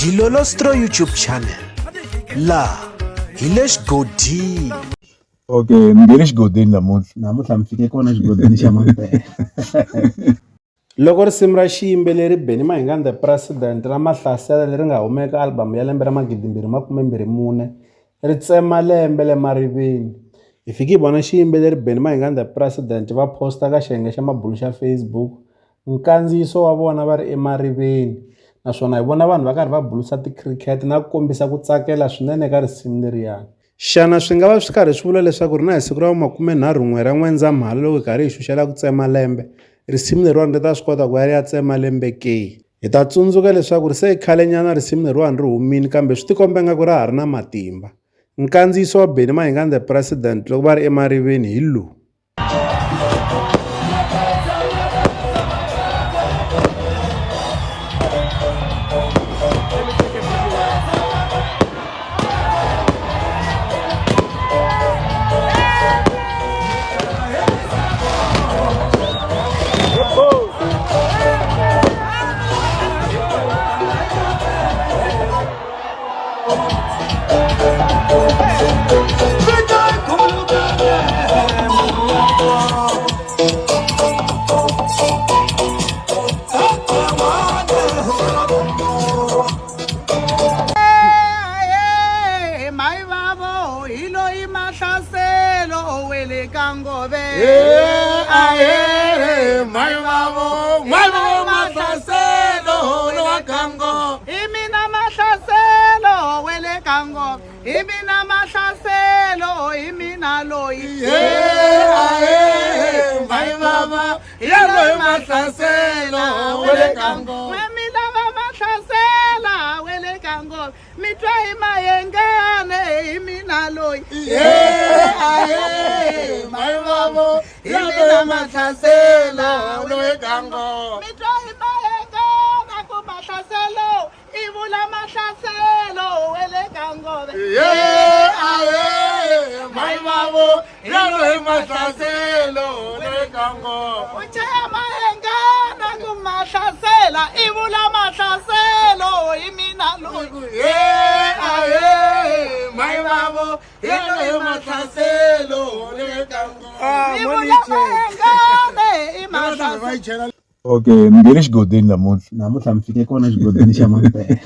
Dilolostro YouTube channel laha hi le xigodini. Okay, mi nge le xigodini namuntlha. Namuntlha mi fike kona xigodini xa mampela. Loko risimu ra xiyimbeleri Benny Mayengani The President ra Mahlasela leri nga huma eka album ya lembe ra 2024 ri tsema lembe le mariveni, hi fike hi vona xiyimbeleri Benny Mayengani The President va post-a ka xiyenge xa mabulo xa Facebook nkandziyiso wa vona va ri emariveni naswona hi vona vanhu va karhi va bulusa ti-cricket na ku kombisa ku tsakela swinene eka risimu leriyani. Xana swi nga va swi karhi swi vula leswaku ri na hi siku ra vu makumenharhun'we ra N'wendzamhala loko hi karhi hi xuxela ku tsema lembe, risimu leriwani ri ta swi kota ku ya ri ya tsema lembe ke? Hi ta tsundzuka leswaku ri se i khalenyana risimu leriwani ri humile kambe swi tikomba ingaku ra ha ri na matimba. Nkandziyiso wa Benny Mayengani The President loko va ri emariveni hi lowu. Hi mina Mahlaselo, hi mina loyi. N'we mi lava Mahlasela we le ka ngove, mi twa hi Mayengani, hi mina loyi. Mi twa hi Mayengani a ku Mahlaselo i vula Mahlaselo we le ka ngove. U chaya Mayengani a ku Mahlasela i vula Mahlaselo hi mina loyi. I vula Mayengani i Mahlasela. Okay, mi nge le xigodini namuntlha. Namuntlha mi fike kona xigodini xa mampela.